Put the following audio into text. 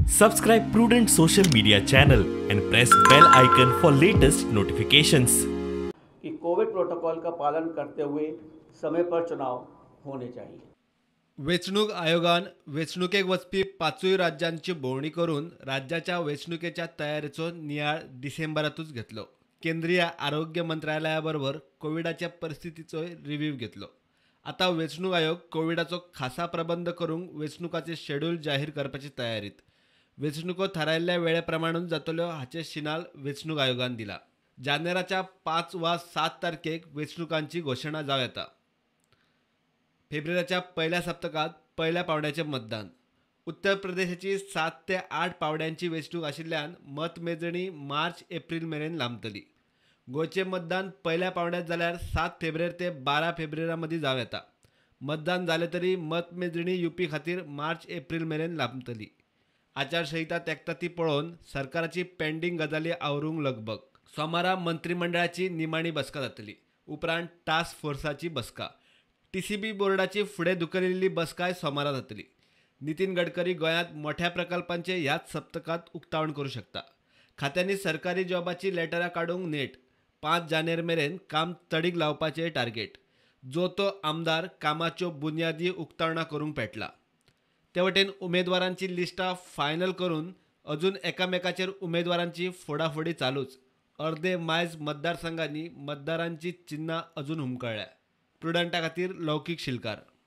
Subscribe Prudent social media channel and press bell icon for latest notifications. कि Covid protocol का पालन करते हुए समय पर चुनाव होने चाहिए। वेंचणूक आयोगान वेंचणुकेक वचपी पांचूय राज्यांची भोंवडी करून राज्याच्या वेंचणुकेच्या तयारेचो नियाळ डिसेंबरातूच घेतलो। केंद्रीय आरोग्य मंत्रालया बरोबर कोविडाच्या परिस्थितीचोय रिव्ह्यू घेतलो। आतां वेंचणूक आयोग कोविडाचो खासा प्रबंध करूंक वेंचणुकाचें शेड्यूल जाहीर करपाची तयारीत। वेंचणुको थारायल्ल्या वेळे प्रमाणूच जातल्यो हाचें शिनाल वेंचणूक आयोगान दिला। जानेराच्या 5 वा 7 तारखेक वेंचणुकांची घोशणा जावं येता। फेब्रुवारीच्या पहिल्या सप्तकांत पहिल्या पावंड्याचें मतदान। उत्तर प्रदेशाची 7 ते 8 पावंड्यांची वेंचणूक आशिल्ल्यान मतमेजणी मार्च एप्रील मेरेन लांबतली। गोंयचें मतदान पहिल्या पावंड्यात जाल्यार 7 फेब्रुवारी ते 12 फेब्रुवारी मदीं जावं येता। मतदान जालें तरी मतमेजणी युपी खातीर मार्च एप्रील मेरेन लांबतली। आचारसंहिता तेंकता ती पळोवन सरकाराची पेंडींग गजाली आवरूंक लगबग। सोमारा मंत्रिमंडळाची निमाणी बसका जातली, उपरांत टास्क फोर्साची बसका। टीसीबी बोर्डाची फुडें धुकलिल्ली बसकाय सोमारा जातली। नितीन गडकरी गोंयांत मोठ्या प्रकल्पांचे ह्याच सप्तकांत उक्तावण करूं शकता। खात्यांनी सरकारी जॉबाची लेटरां काडूंक नेट। 5 जानेर मेरेन काम तडीक लावपाचें टार्गेट। जो तो आमदार कामाच्यो बुन्यादी उक्तावणां करूंक पेटला। ते वटेन उमेदवारांची लिस्टां फायनल करून अजून एकामेकाचेर उमेदवारांची फोडाफोडी चालूच। अर्दे मायज मतदारसंघांनी मतदारांची चिन्हां अजून हुमकळ्ळ्या। प्रुडंटा खातीर लौकीक शिलकार।